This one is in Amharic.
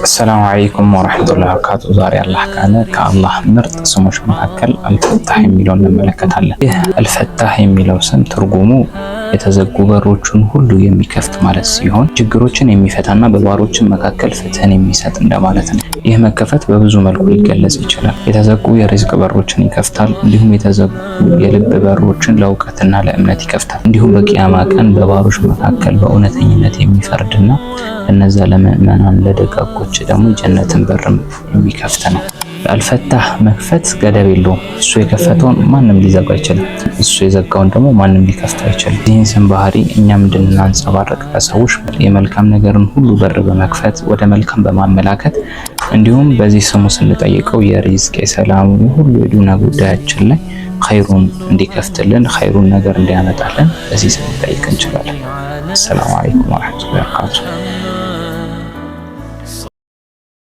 አሰላሙ አለይኩም ወራህመቱላሂ ወበረካቱ። ዛሬ አላህ ካለ ከአላህ ምርጥ ስሞች መካከል አልፈታህ የሚለውን እንመለከታለን። ይህ አልፈታህ የሚለው ስም ትርጉሙ የተዘጉ በሮችን ሁሉ የሚከፍት ማለት ሲሆን ችግሮችን የሚፈታና በባሮችን መካከል ፍትህን የሚሰጥ እንደማለት ነው። ይህ መከፈት በብዙ መልኩ ሊገለጽ ይችላል። የተዘጉ የሪዝቅ በሮችን ይከፍታል። እንዲሁም የተዘጉ የልብ በሮችን ለእውቀትና ለእምነት ይከፍታል። እንዲሁም በቂያማ ቀን በባሮች መካከል በእውነተኝነት የሚፈርድና እነዛ ለምዕመናን ለደጋጎች ደግሞ የጀነትን በርም የሚከፍት ነው። አልፈታህ መክፈት ገደብ የለውም። እሱ የከፈተውን ማንም ሊዘጋው አይችልም። እሱ የዘጋውን ደግሞ ማንም ሊከፍተው አይችልም። ይህን ስም ባህሪ እኛም እንድናንጸባርቅ ከሰዎች የመልካም ነገርን ሁሉ በር በመክፈት ወደ መልካም በማመላከት እንዲሁም በዚህ ስሙ ስንጠይቀው የሪዝቅ፣ የሰላሙ፣ ሁሉ የዱንያ ጉዳያችን ላይ ኸይሩን እንዲከፍትልን ኸይሩን ነገር እንዲያመጣልን በዚህ ስም እንጠይቅ እንችላለን። አሰላሙ አለይኩም ወራህመቱላሂ ወበረካቱ።